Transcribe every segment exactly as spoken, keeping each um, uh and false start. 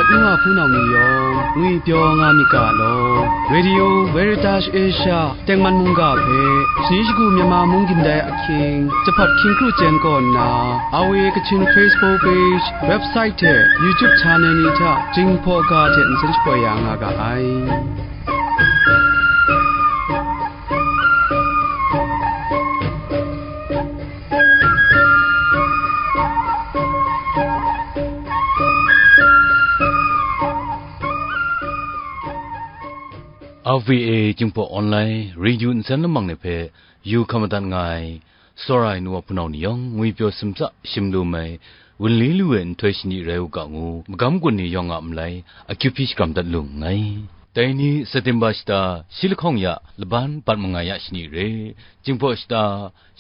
N wa hpunau ni yawng ngwi pyaw nga myit ga law, Radio Veritas Asia tengman mungga hpe, shani shagu Myanmar mung gindai ahkying, jahpat hkying kru chyen kaw nna, R V A Kachin Facebook page, website hte YouTube channel ni hta Jinghpaw ga hte nsen shapoi ya nga ga ai. R V A Jinghpaw Online Radio nsen lamang ni hpe yu hkam madat nga ai, tsawra ai nu wa hpunau ni yawng ngwi pyaw simtsa shim lu mai, wunli lu ai nhtoi shani rai u ga ngu, magam gun ni yawng a malai, akyu hpyi shakram dat lu nngai. Dai ni September shata shi lahkawng ya laban bat mangai ya shani re, Jinghpaw shata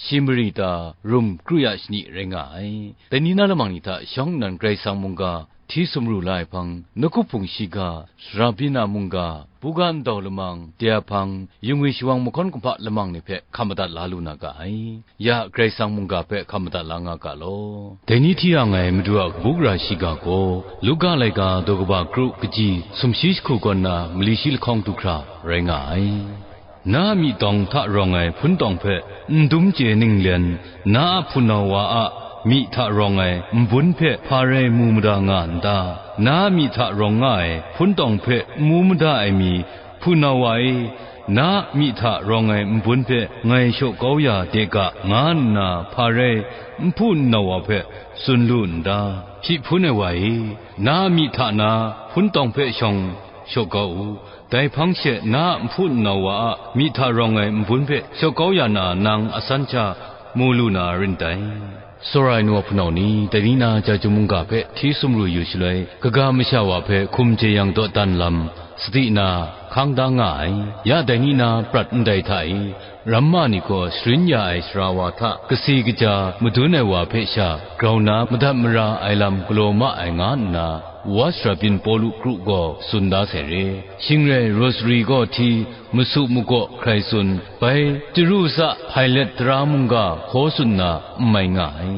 shi mari ta rum kru ya shani rai nga ai. Dai ni na lamang ni hta shawng nnan Karai Kasang mungga hti sumru la ai hpang, nawku hpung shiga, sara byin a mungga, buga ndau lamang, de a hpang, yungwi shawang mahkawn kumhpa lamang ni hpe hkam madat la lu na ga ai. Ya Karai Kasang mungga hpe hkam madat la nga ga law. Dai ni hti yang ai Madu a kabu gara shiga gaw, Luka laika daw kaba kru kaji sumshi jahku kaw nna mali shi lahkawng du hkra rai nga ai. Na a myi tawng hta rawng ai hpun tawng hpe n dum chye ninglen, na a hpunau wa a myi hta rawng ai nbun hpe hpa rai mu mada nga n ta? Na a myi hta rawng nga ai hpun tawng hpe n mu mada ai mi, hpunau wa e, na a myi hta rawng ai nbun hpe ngai shaw kau ya de ga, nga nna hpa rai nhpu nnau wa hpe tsun lu n ta? Hpyi hpun ai wa e, na a myi hta na hpun tawng hpe shawng shaw kau u. Dai hpang she na a nhpu nnau wa a myi hta rawng ai nbun hpe shaw kau ya na, nang asan sha mu lu na rin dai. Tsawra ai nu wa hpunau ni, dai ni na Chyeju mungga hpe hti sumru yu shaloi, kaga masha wa hpe hkum jeyang dawdan lam, sadi na hkang da nga ai. Ya dai ni na prat ndai hta e, ramma ni gaw sharin ya ai sara wa hta kasi kaja madun ai wa hpe sha grau na madat mara ai lam galaw ma ai, nga nna, Wa sara byin Pawlu kru gaw tsun da sai re. Shing rai, rosary gaw hti, masu magaw hkrai tsun, bai chyaru tsa Hpailet tara mungga hkaw tsun na n mai nga ai.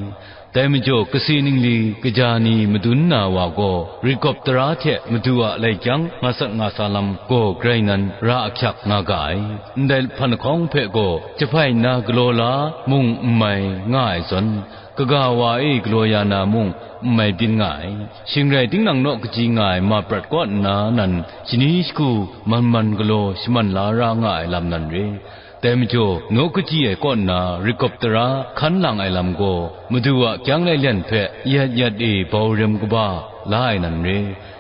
Dai majaw, kasi ningli kaja ni madun na wa gaw, rit kawp tara hte Madu a lai kyang nga sat nga sa lam gaw grai nan ra ahkyak nga ga ai. Ndai hpan lahkawng hpe gaw, jahpai nna galaw la mung n mai nga ai zawn, kaga wa e galaw ya na mung n mai byin nga ai. Shing rai, tinang naw kaji nga ai ma prat kaw nna nan shani shagu man man galaw shaman la ra nga ai lam nan re. Dai majaw, naw kaji ai kaw nna rit kawp tara hkan lang ai lam gaw, Madu a kyang lailyen hpe yat yat e bau rem kaba la ai nan re.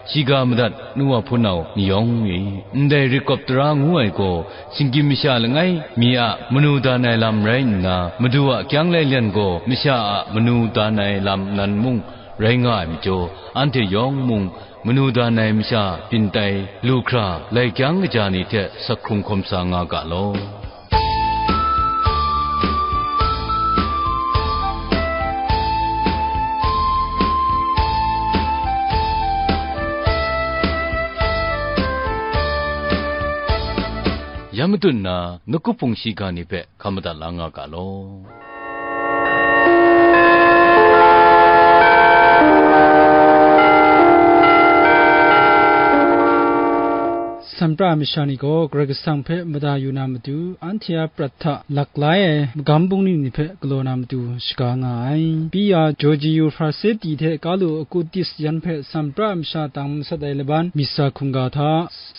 Shiga madat nu wa hpunau ni yawng e, ndai rit kawp tara ngu ai gaw, shinggyim masha langai mi a manu dan ai lam rai nna, Madu a kyang lailyen gaw masha a manu dan ai lam nan mung rai nga ai majaw, anhte yawng mung manu dan ai masha byin tai lu hkra, lai kyang kaja ni hte sak hkrung hkawm sa nga ga law. Ya matut nna, nawku hpung shiga ni hpe hkam madat la nga ga law. Sanpra ai masha ni gaw Karai Kasang hpe mada yu na matu, anhte a prat hta laklai ai magam bungli ni hpe galaw na matu shaga nga ai. Pyi a Georgiu Franceti hte Carlo Acutis yan hpe sanpra ai masha tang masat ai laban misa hkungga hta,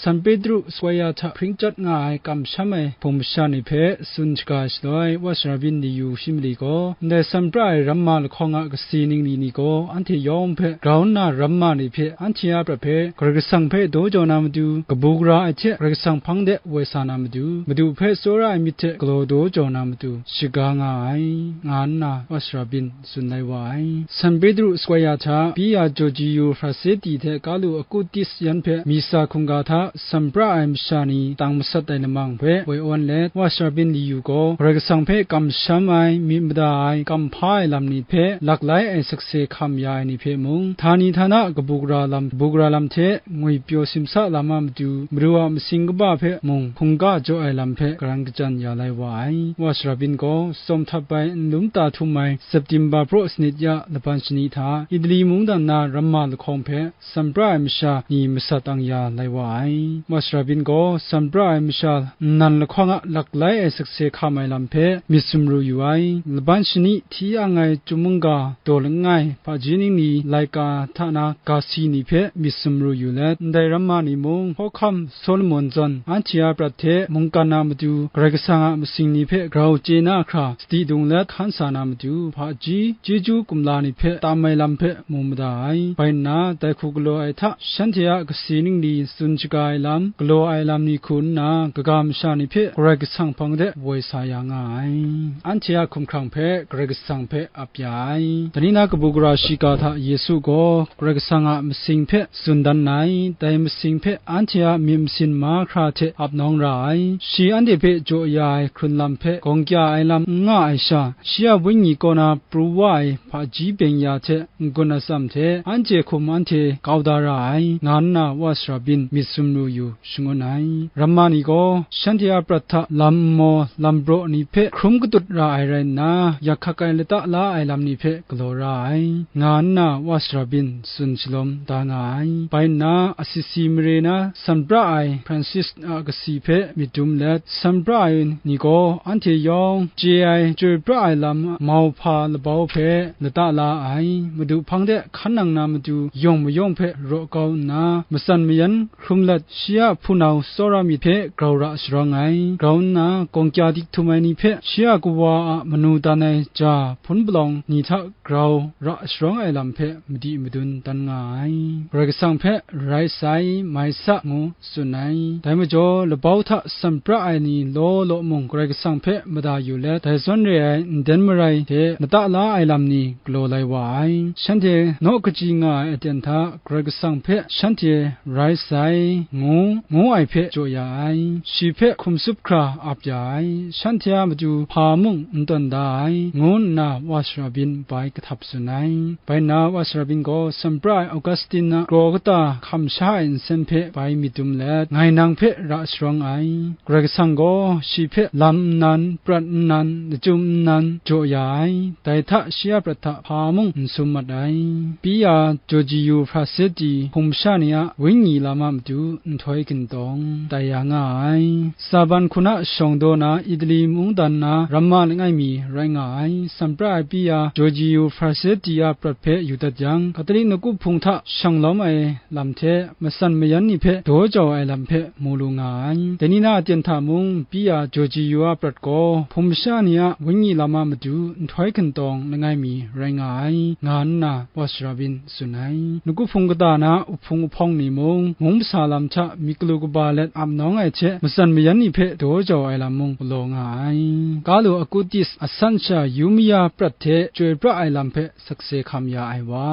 San Petru Square hta hpring chyat nga ai kamsham ai hpung masha ni hpe tsun shaga shaloi, Wa sara byin Liyu shi mali gaw, ndai sanpra ai ramma lahkawng a kasi ningli ni gaw, anhte yawng hpe grau nna ramma ni hpe anhte a prat hpe Karai Kasang hpe daw jaw na matu, kabu gara ai hte Karai Kasang hpang de woi sa na matu, Madu hpe tsawra ai myit hte galaw daw jaw na matu, shaga nga ai, nga nna Wa sara byin tsun lai wa ai. San Petru Square hta Pyi a Georgiu Franceti hte Carlo Acutis yan hpe misa hkungga hta sanpra ai masha ni tang masat ai lamang hpe woi awn let, Wa sara byin Liyu gaw Karai Kasang hpe kamsham ai, myit mada ai, kam hpa ai lam ni hpe, laklai ai sakse hkam ya ai ni hpe mung, htani htana kabu gara lam, kabu gara lam hte ngwi pyaw simsa lam a matu, Madu a masing kaba hpe mung hkungga jaw ai lam hpe karan kachyan ya lai wa ai. Wa Sharabin gaw tsawm htap ai nlum ta htum ai September praw sanit ya laban shani hta Italy mungdan na ramma lahkawng hpe sanpra ai masha ni masat ang ya lai wa ai. Wa Sharabin gaw sanpra ai masha nnan lahkawng a laklai ai sakse hkam ai lam hpe myit sumru yu ai. Laban shani hti ang ai chyum mungga daw langai hpaji ningli laika hta na gasi ni hpe myit sumru yu let, ndai ramma ni mung hkawhkam Solomon zawn anhte a prat hte mungkan na matu Karai Kasang a masing ni hpe grau chye na hkra sadi dung let hkan sa na matu hpaji chyeju kumla ni hpe tam ai lam hpe mu mada ai. Bai nna, dai hku galaw ai hta shanhte a kasi ningli tsun shaga ai lam, galaw ai lam ni hku nna, kaga masha ni hpe Karai Kasang hpang de woi sa ya nga ai. Anhte a hkumhkrang hpe Karai Kasang hpe ap ya ai. Dai ni na kabu gara shiga hta Yesu gaw Karai Kasang a masing hpe tsun dan ai. Dai masing hpe anhte a myit masin mahkra hte ap nawng ra ai. Shi anhte hpe jaw ya ai hkrun lam hpe gawng kya ai lam n nga ai sha, shi a wenyi kaw na pru wa ai hpaji byeng ya hte n-gun atsam hte, anhte hkum anhte kau da ra ai, nga nna Wa Sharabin myit sumru yu shangun ai. Ramma ni gaw shanhte a prat hta lam nmaw, lam braw ni hpe hkrum katut ra ai rai nna, yak hkak ai lata la ai lam ni hpe galaw ra ai, nga nna Wa Sharabin tsun shalawm da nga ai. Bai nna, asisi mare na sanpra ai Francis a kasi hpe myit dum let, sanpra ai ni gaw anhte yawng chye ai, chyoi pra ai lam mauhpa labau hpe lata la ai, madu hpang de hkan nang na matu yawng mayawng hpe raw kau nna, matsan mayan hkrum let, shi a hpunau tsawra myit hpe grau ra sharawng ai. Grau nna, gawng kya dik htum ai ni hpe shi a kawa a manu dan ai ja hpun palawng ni hta grau ra sharawng ai lam hpe madi madun dan nga ai. Karai Kasang hpe rai sai, mai sa, ngu tsun ai. Dai majaw, labau hta sanpra ai ni law law mung Karai Kasang hpe mada yu let, dai zawn re ai nden marai hte lata la ai lam ni galaw lai wa ai. Shanhte naw kaji nga ai aten hta Karai Kasang hpe shanhte rai sai, ngu, ngu ai hpe jaw ya ai. Shi hpe hkum tsup hkra ap ya ai. Shanhte a matu hpa mung n tawn da ai, ngu nna Wa Sharabin bai kahtap tsun ai. Bai nna Wa Sharabin gaw sanpra ai Augustin a kraw kata hkam sha ai nsen hpe bai myit dum let, ngai nang hpe ra sharawng ai. Karai Kasang gaw shi hpe lam nnan, prat nnan, lachyum nnan jaw ya ai. Dai hta shi a prat hta hpa mung n sum mat ai. Pyi a Georgiou Frazetti hpung masha ni a wenyi lam a matu nhtoi gintawng tai ya nga ai. Saban hkun a shawng daw na Italy mungdan na ramma langai mi rai nga ai. Sanpra ai Pyi a Georgiou Frazetti a prat hpe yu dat yang, Katolik nawku hpung hta shang lawm ai lam hte matsan mayan ni hpe daw jau ai lam hpe mu lu nga ai. Dai ni na aten hta mung, Pyi a Georgiou a prat gaw hpung masha ni a wenyi lam a matu nhtoi gintawng langai mi rai nga ai, nga nna Wa Sharabin tsun ai. Nawku hpung kata na uhpung uhpawng ni mung, mung masa lam hta myit galu kaba let ap nawng ai hte, matsan mayan ni hpe daw jau ai lam mung galaw nga ai. Carlo Acutis a san sha yu maya prat hte chyoi pra ai lam hpe sakse hkam ya ai wa.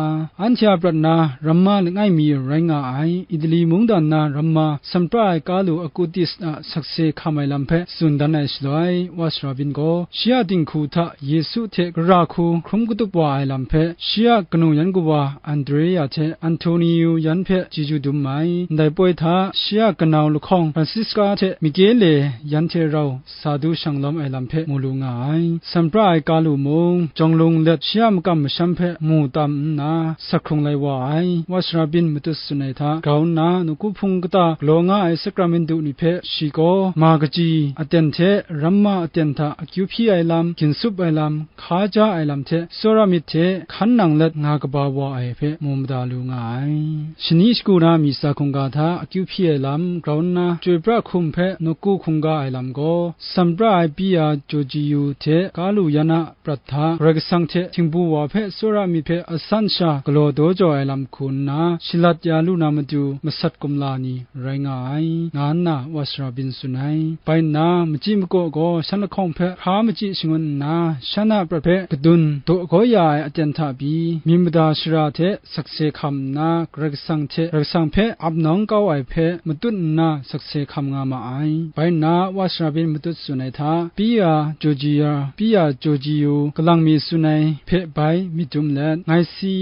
Anhte a prat na ramma langai mi rai nga ai, Italy mungdan na ramma sanpra ai Carlo Acutis a sakse hkam ai lam hpe tsun dan ai shaloi, Wa Sharabin gaw shi a dinghku hta Yesu hte gara hku hkrum katup wa ai lam hpe, shi a kanu yan kawa Andrea hte Antonio yan hpe chyeju dum ai. Ndai poi hta shi a kanau lahkawng Francisca hte Michele yan hte rau sa du shang lawm ai lam hpe mu lu nga ai. Sanpra ai Carlo mung, jawng lung let shi a makam masham hpe mu tam nna, sak hkrung lai wa ai. Wa Sharabin matut tsun ai hta grau nna, nawku hpung kata galaw nga ai sakramentu ni hpe shi gaw ma kaji aten hte ramma aten hta akyu hpyi ai lam, ginsup ai lam, hka ja ai lam hte tsawra myit hte hkan nang let nga kaba wa ai hpe mu mada lu nga ai. Shani shagu na misa hkungga hta akyu hpyi ai lam grau nna, chyoi pra hkum hpe nawku hkungga ai lam gaw, sanpra ai Pyi a Georgiou hte Carlo yan a prat hta, Karai Kasang hte htingbu wa hpe tsawra myit hpe a san sha galaw daw jau ai lam hku nna, shalat ya lu na matu masat kumla ni rai nga ai, nga nna Wa Sharabin tsun ai. Bai nna, machyi makaw gaw shan lahkawng hpe hkra machyi shangun nna, shan a prat hpe kadun daw kau ya ai aten hta pyi, myit mada shara hte sakse hkam nna, Karai Kasang hte Karai Kasang hpe ap nawng kau ai hpe matut nna sakse hkam nga ma ai. Bai nna, Wa Sharabin matut tsun ai hta, Pyi a Georgiou, Pyi a Georgiou, kalang mi tsun ai hpe bai myit dum let, ngai si,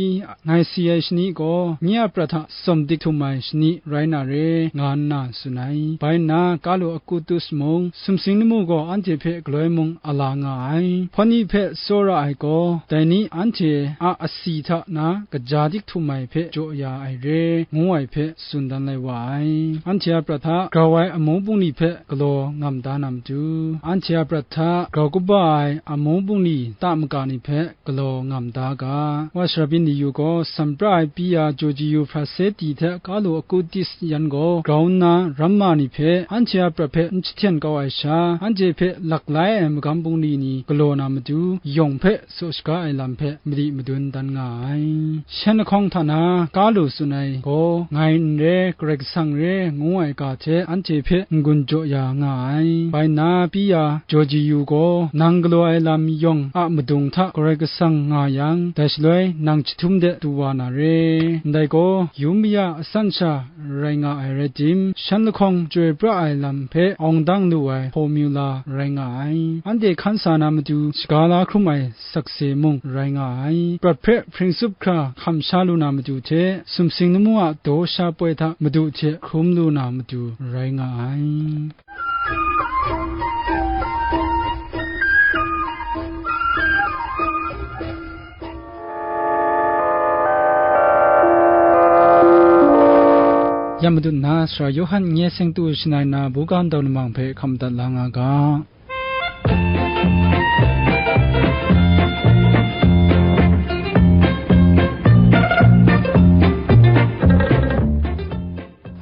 ngai si ai shani gaw, nye a prat hta tsawm dik htum ai shani rai na re. nga nna tsun ai. Bai nna, Kalu Akutus mung, sumsing lamu gaw anhte hpe galoi mung a la nga ai. Hpawni hpe tsawra ai gaw, dai ni anhte a asi hta na kaja dik htum ai hpe jaw ya ai re, ngu ai hpe tsun dan lai wa ai. Anhte a prat hta grau ai amu bungli hpe galaw ngam da na matu, anhte a prat hta grau kaba ai amu bungli ta maga ni hpe galaw ngam da ga. Wa Sharabin Liyu gaw, Sampra ai Pia Jojiyu Fraseti hte Kalu Akutis yan gaw grau nna ramma ni hpe anhte a prat hpe n jahten kau ai sha, anhte hpe laklai ai magam bungli ni galaw na matu, yawng hpe saw shaga ai lam hpe madi madun dan nga ai. Shan lahkawng hta na Kalu tsun ai gaw, ngai n re, Karai Kasang re, ngu ai ga hte anhte hpe n-gun jaw ya nga ai. Bai nna, Pia Jojiyu gaw, nang galaw ai lam yawng a madung hta Karai Kasang nga yang, dai shaloi nang jahtum de du wa na re. Ndai gaw, yu maya asan sha rai nga ai rai tim, shan lahkawng chyoi pra ai lam hpe awng dang lu ai hpawmyu la rai nga ai. Anhte hkan sa na matu shaga la hkrum ai sakse mung rai nga ai. Prat hpe hpring tsup hkra hkam sha lu na matu hte, sumsing lamu a daw sha poi hta madu hte hkrum lu na matu rai nga ai. Ya madu nna, Sara Yawhan nye seng tu shangai na buga ndau lamang hpe hkam dat la nga ga.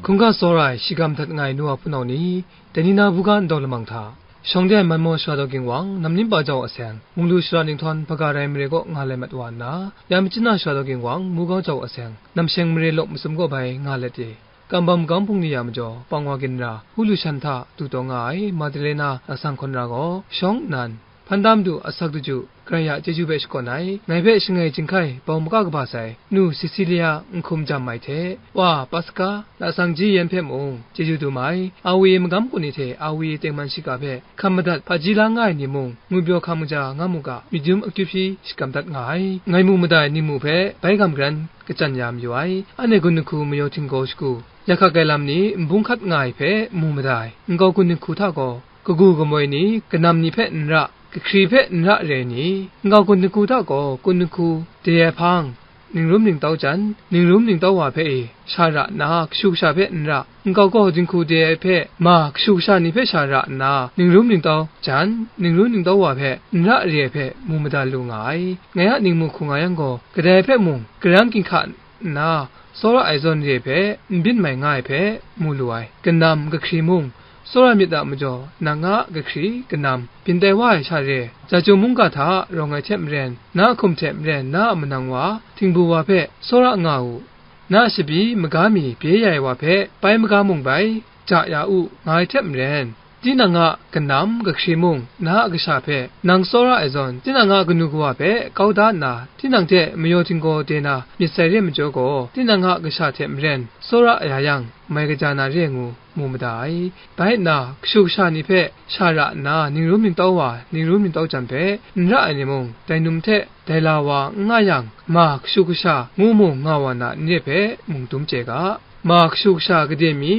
Hkungga tsawra ai, shigam dat nga ai nu wa hpunau ni, dai ni na buga ndau lamang hta, shawng de ai Manmaw Sara Daw Ging Wang, Namnim Pa Jau a seng, Munglu Sara Ninghtawn, Hpaga Rai Mare kaw nga lai mat wa nna, ya Machyin Na Sara Daw Ging Wang, Mugau Jau a seng, Namsheng Mare Lawk Matsum kaw bai nga let e, Kambam Magam Bungli a majaw pang wa ginra, hku lushan hta du taw nga ai Madalena lasang hkawn ra gaw, shawng nnan, hpan da madu asak daju, Karai a chyeju hpe shakawn ai, ngai hpe shangai chyinghkai bau maka kaba sai, nu Sisilia n hkum jam ai hte, wa Paska, lasang ji yan hpe mung, chyeju dum ai, Awi magam kun ni hte Awi tengman shiga hpe, hkam madat hpaji la nga ai ni mung, ngwipyaw hkam kaja nga mu ga, myit dum akyu hpyi shakam dat nga ai, ngai mu mada ai ningmu hpe, bai gam garan kachyan ya mayu ai, anhte gun lahku mayaw htinggaw shagu, ya hkak ai lam ni n bung hkat nga ai hpe mu mada ai, nkau gun lahku hta gaw, kagu kamoi ni, kanam ni hpe n ra, kahkri hpe n ra re ai ni, nkau gun lahku hta gaw, gun lahku de ai hpang, ningrum ningtau jan, ningrum ningtau wa hpe e, sha ra nna, kashu kasha hpe n ra, nkau gaw dinghku de ai hpe, ma kashu kasha ni hpe sha ra nna, ningrum ningtau jan, ningrum ningtau wa hpe n ra re ai hpe mu mada lu nga ai. Ngai a ningmu hku nga yang gaw, kadai hpe mung, karang ginhka nna, tsawra ai zawn re hpe n byin mai nga ai hpe mu lu ai. Kanam kahkri mung, tsawra myit a majaw, nang a kahkri kanam byin tai wa ai sha re, Jacung mungga hta rawng ai hte maren, na a hkum hte maren, na a manang wa, htingbu wa hpe tsawra nga u, na a shabi maga mi bye ya ai wa hpe pai maga mung bai, ja ya u, nga ai hte maren, tinang a kanam kahkri mung, na a kasha hpe nang tsawra ai zawn, tinang a kanu kawa hpe kau da nna, tinang hte mayaw htinggaw de na myit sai re majaw gaw, tinang a kasha hte maren tsawra ya yang, mai kaja na re ngu mu mada ai. Bai nna, kashu kasha ni hpe sha ra nna, ningrum ningtau wa, ningrum ningtau jan hpe n ra ai ni mung, dai num hte dai la wa n nga yang, ma kashu kasha ngu mu nga wa na n re hpe mung dum chye ga. Ma kashu kasha gade mi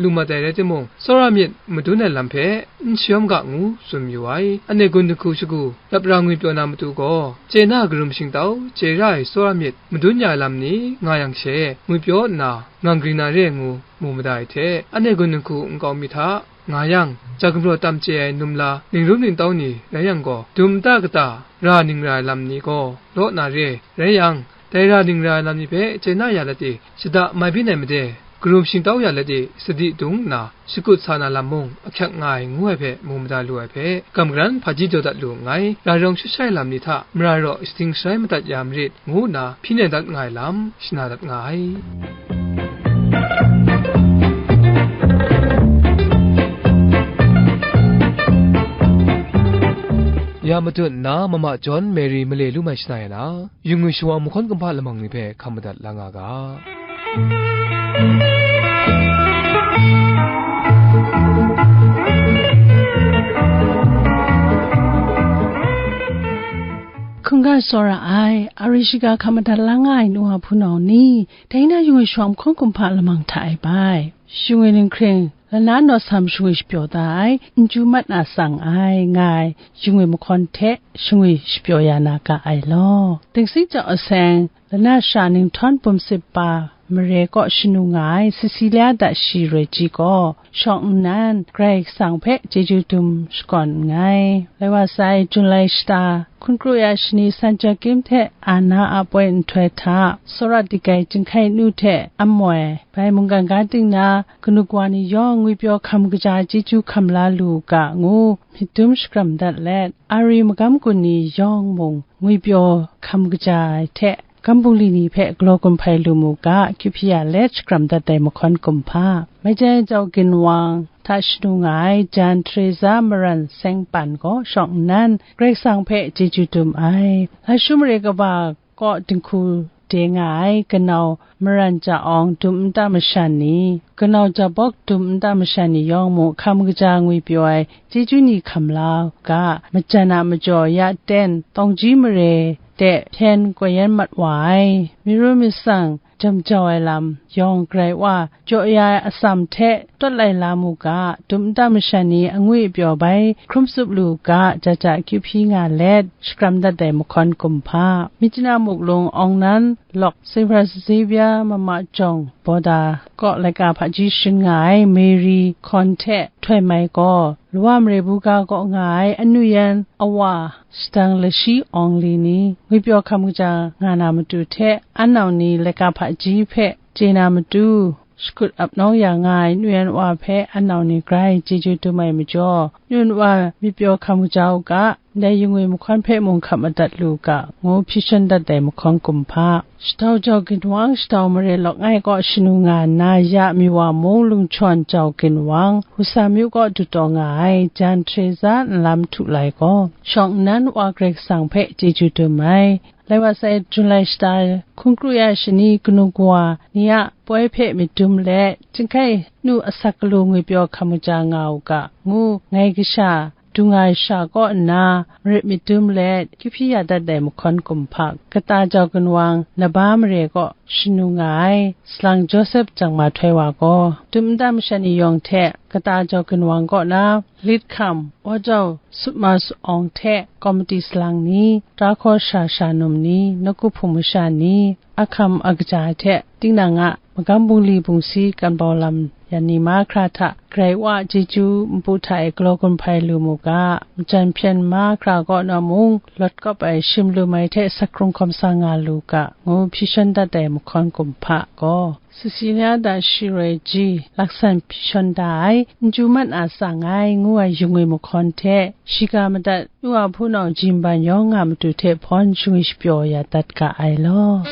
lu mat ai rai timung, tsawra myit madun ai lam hpe n shayawm ga ngu tsun mayu ai. Anhte gun lahku shagu, lapra ngwipyaw na matu gaw, chye na karum shingtau, chye ra ai tsawra myit madun ya ai lam ni nga yang she, ngwipyaw nna, ngang gring na re ngu mu mada ai hte, anhte gun lahku nkau mi hta nga yang, ja gumraw tam chye ai num la, ningrum ningtau ni rai yang gaw, dum nta kata, ra ning ra ai lam ni gaw, law na re, rai yang, dai ra ning ra ai lam ni hpe chye na ya let e, shada mai byin ai made, karum shingtau ya let e, sadi dung nna, shakut sa na lam mung ahkyak nga ai, ngu ai hpe mu mada lu ai hpe, gam garan hpaji jaw dat lu nngai. Ra rawng shut shai lam ni hta mara raw shating sharai madat ya marit, ngu nna hpyi nen dat nga ai lam shana dat nga ai. Ya matut nna, Mama John Mary male lu mai shana ya na, yu ngwi shawa mahkawn kumhpa lamang ni hpe hkam madat la nga ga. Hkungga tsawra ai, ari shiga hkam madat la nga ai nu wa hpunau ni, dai na yu ngwi shawa mahkawn kumhpa lamang hta e bai. Shingwi ninghkring, lana nawsam shingwi shapyaw da ai, n chyu mat na tsang ai, nga ai, shingwi mahkawn hte shingwi shapyaw ya na ga ai law. Dingsing jau aseng, lana sha ninghtawng pum sip pa mare kaw shanu nga ai Cecilia Dashi Roi Ji gaw, shawng nnan Karai Kasang hpe chyeju dum shakawn nngai. Lai wa sai, Julai shata, hkun kru ya shani San Joakim hte Ana a poi nhtoi hta, Sora Digai Jinghkai Nu hte Amoi, bai mungkan ga ting na kanu kawa ni yawng ngwipyaw hkam kaja chyeju hkam la lu u ga, ngu myit dum shakram dat let, Ari magam gun ni yawng mung ngwipyaw hkam kaja ai hte, gam bungli ni hpe galaw gun hpai lu mu ga, kyu hpyi ya let shakram dat ai mahkawn kumhpa, Majan Jau Ginwang hta shanu nga ai Jan Teresa Maran Sengpan gaw shawng nnan Karai Kasang hpe chyeju dum ai. Lashum mare kaba kaw dinghku de nga ai kanau Maran Cha Awng dum nta masha ni, kanau Jabawk dum nta masha ni yawng mung hkam kaja ngwipyaw ai chyeju ni hkam la u ga, majan a majaw ya ten tawng ji mare de hpyen koi-yan mat wa ai, myi ru myit tsang jam jau ai lam yawng Karai Wa jaw ya ai atsam hte tawt lai la mu ga, dum nta masha ni angwi apyaw bai hkrum tsup lu u ga, ja ja kyu hpyi nga let shakram dat ai mahkawn kumhpa, Myitkyina Muklung Awng Nan Lawk Saint Francis Xavier Mama Jawng Bawda kaw laika hpaji sharin nga ai Mary Hkawn hte Htoi Mai gaw, Lawa mare buga kaw nga ai anu yan awa Shadang Lashi Awng Li ni ngwipyaw hkam kaja nga na matu hte, anau ni laika hpaji hpe chye na matu, shakut ap nawng ya nga ai nu yan wa hpe anau ni grai chyeju dum ai majaw, nu yan wa myitpyaw hkam kaja u ga, ndai yungwi mahkawn hpe mung hkap madat lu u ga, ngu hpyi shan dat ai mahkawn kumhpa, Shatau Jau Ginwang Shatau Mare Lawk Ngai kaw shanu nga nna, ya Miwa Mung Lungchawn Jau Ginwang, Husa Myu kaw dutaw nga ai Jan Teresa Nlam Htu Lai gaw, shawng nnan Wa Karai Kasang hpe chyeju dum ai. Lai wa sai, Julai shata hkun kru ya shani kanu kawa ni a poi hpe myit dum let, Chyinghkai Nu asak galu ngwipyaw hkam kaja nga u ga, ngu ngai kasha, dung ai sha kaw nna marit myit dum let, kyu hpyi ya dat ai mahkawn kumhpa, Kata Jau Ginwang Naba Mare kaw shanu nga ai Salang Joseph Jangma Htoi Wa gaw, dum nta masha ni yawng hte Kata Jau Ginwang kaw na lit hkam, Wa Jau Sutma Su Awng hte komiti salang ni, Tra Hkaw Sha Sha Num ni, Nawku Hpung masha ni, ahkam akaja hte tinang a magam bungli bungsi kan bau lam yan ni mahkra hta, Karai Wa chyeju npu hta e galaw gun hpai lu mu ga, majan hpyen mahkra kaw na mung, lawt kawp ai shim lu mai hte sak hkrung hkawm sa nga lu ga, ngu hpyi shan dat ai mahkawn kumhpa gaw, Cecilia Dashi Roi Ji laksan hpyi shan da ai, n chyu mat na tsang ai, ngu ai yungwi mahkawn hte, shiga madat, nu a hpunau Jinban yawng nga matu hte hpawn shingwi shapyaw ya dat ga ai law.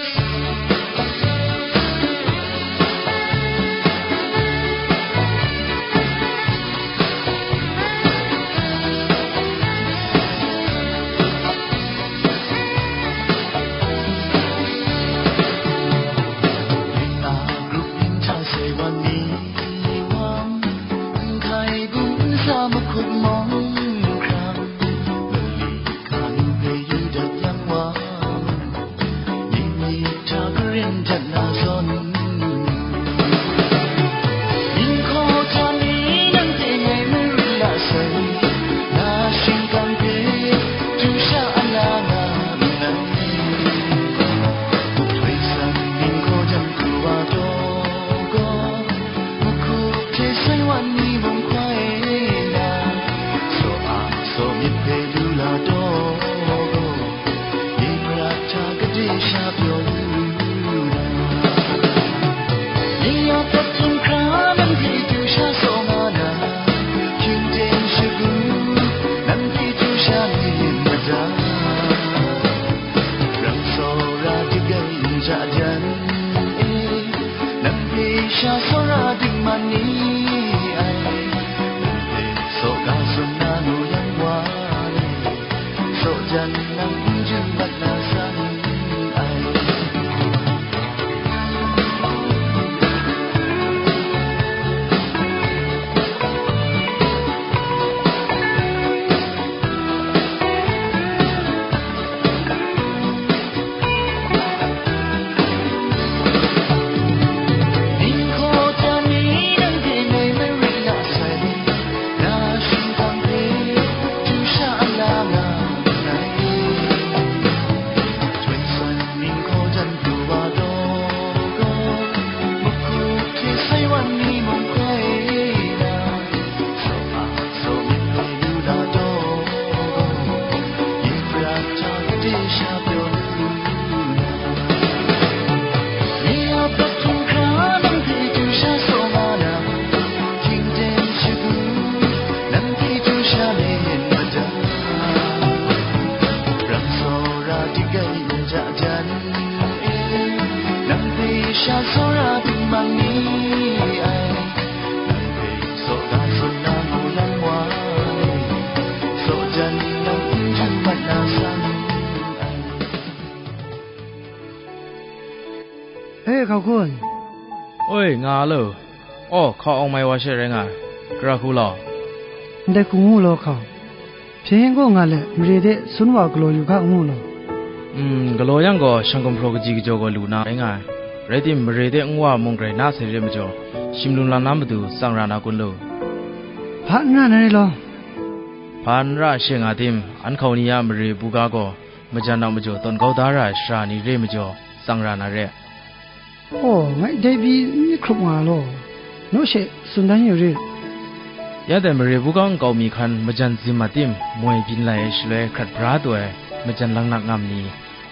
Hkau kun. Oi, nga a lo. Aw, hkau awng mai wa she rai nga ai. Gara hku law. Ndai hku ngu law hkau. Hpyen gaw nga let, mare de sun wa galaw yu hka ngu law. Mm, galaw yang gaw, shang gumhpraw kaji kajaw gaw lu na rai nga ai. Rai tim, mare de nwa mung grai na sai re majaw, shim lum lam na matu tsang ra na kun lu. Hpa n ra na re law. Hpa n ra she nga tim, an hkau ni a mare buga gaw, majan a majaw tawn kau da ra ai sara ni re majaw, tsang ra na re. Aw, ngai dai pyi n myit hkrup nga law, naw she tsun dan yu rit. Ya dai mare buga nkau mi hkan majan zim a tim, moi byin lai ai shaloi hkrat bra taw ai majan laknak ngam ni,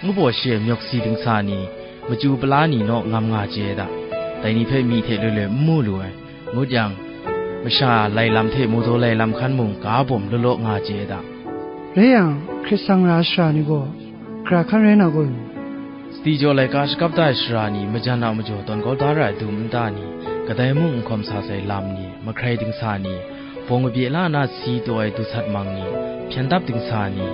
ngu baw shi ai myawk si dingsa ni, machyu pala ni naw ngam nga chye ai da. Dai ni hpe myi hte loi loi n mu lu ai. Ngut yang, masha lai lam hte mawdaw lai lam hkan mung ga bawm law law nga chye ai da. Rai yang, hkrit sang ra ai sara ni gaw, gara hkan rai na kun? Sadi jaw laika shakap da ai sara ni majan a majaw tawn kau da ra ai dum nta ni, kadai mung n hkawm sa sai lam ni, mahkrai dingsa ni, bawng kabye la na si taw ai dusat mang ni, hpyen dap dingsa ni,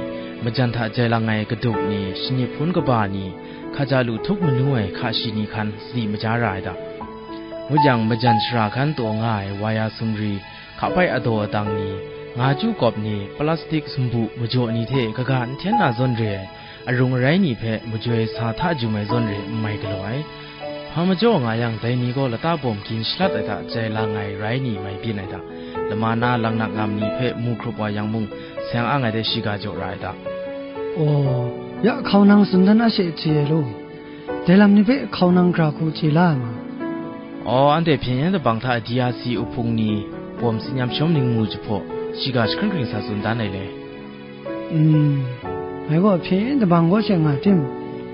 majan hta jai lang ai kaduk ni, shanip hpun kaba ni, hkaja lu htup manu ai hka shi ni hkan sadi maja ra ai da. Ngut yang, majan sara hkan taw nga ai waya sumri, hkapai adaw adang ni, nga chyu kawp ni, plastik sumbu majaw ni hte kaga n hten na zawn re ai, arung arai ni hpe majoi sa hta jum ai zawn re n mai galaw ai. Hpa majaw nga yang, dai ni gaw lata bawm gin shalat ai hta jai lang ai rai ni mai byin ai hta, lama na laknak ngam ni hpe mu hkrup wa yang mung, seng ang ai de shiga jaw ra ai hta. Aw, ya hkau nang tsun dan a she chye ai law. Dai lam ni hpe hkau nang gara hku chye la ai ma? Aw, anhte hpyen yen dabang hta D R C uhpung ni bawm tsin yam shawm ning mu jahpaw, shiga jahkring hkring sa tsun dan ai le. Mm, ngai gaw hpyen yen dabang kaw she nga tim,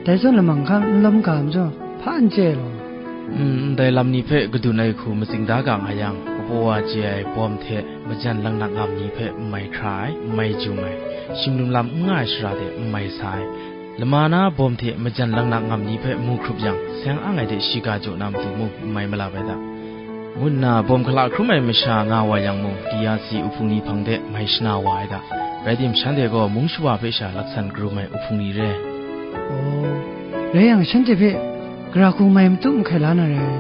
dai zawn lamang hkan n lawm ga majaw, hpa n chye ai law. Mm, ndai lam ni hpe kadun ai hku matsing da ga nga yang, kapaw wa chye ai bawm hte majan laknak ngam ni hpe n mai hkra ai, n mai jum ai, shim lum lam n nga ai shara de n mai sa ai, lama na bawm hte majan laknak ngam ni hpe mu hkrup yang, seng ang ai de shiga jaw na matu mung n mai malap ai da. Ngu nna bawm hkala hkrum ai masha nga wa yang mung, D R C uhpung ni hpang de mai shana wa ai da. Rai tim, shanhte gaw mung shawa hpe sha laksan karum ai uhpung ni re. Aw, rai yang, shanhte hpe gara hku mai matup mahkai la na rai.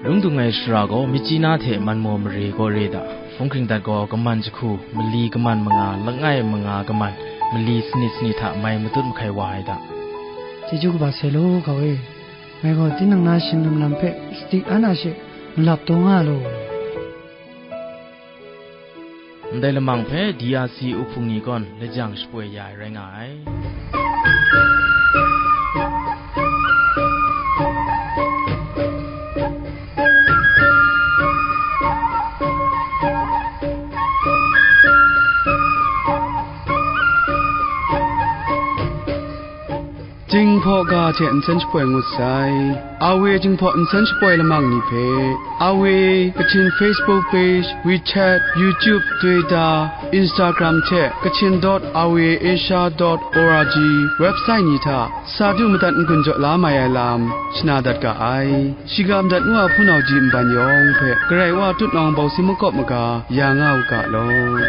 Lung dung ai sara gaw, Myitkyina hte Manmaw mare gaw re da. Hpung hkring dat gaw, kaman jahku, mali kaman manga, langai manga kaman, mali sanit sanit hta mai matut mahkai wa ai da. Chyeju kaba sai law, hkau e. Ngai gaw tinang na shim lum lam hpe sadi an a she malap taw nga law. Ndai lamang hpe D R C uhpung ni gaw lajang shapoi ya ai rai nga ai. Jinghpaw ga hte nsen shapoi ngut sai. A W Jinghpaw nsen shapoi lamang ni hpe, A W Kachin Facebook page, WeChat, YouTube, Twitter, Instagram hte Kachin dot R V A Asia dot O R G website ni hta sa du madat n-gun jaw la mai ai lam shana dat ga ai. Shiga madat ngu a hpunau ji nban yawng hpe Karai Wa tutnawng bawsi makawp maga ya nga u ga law.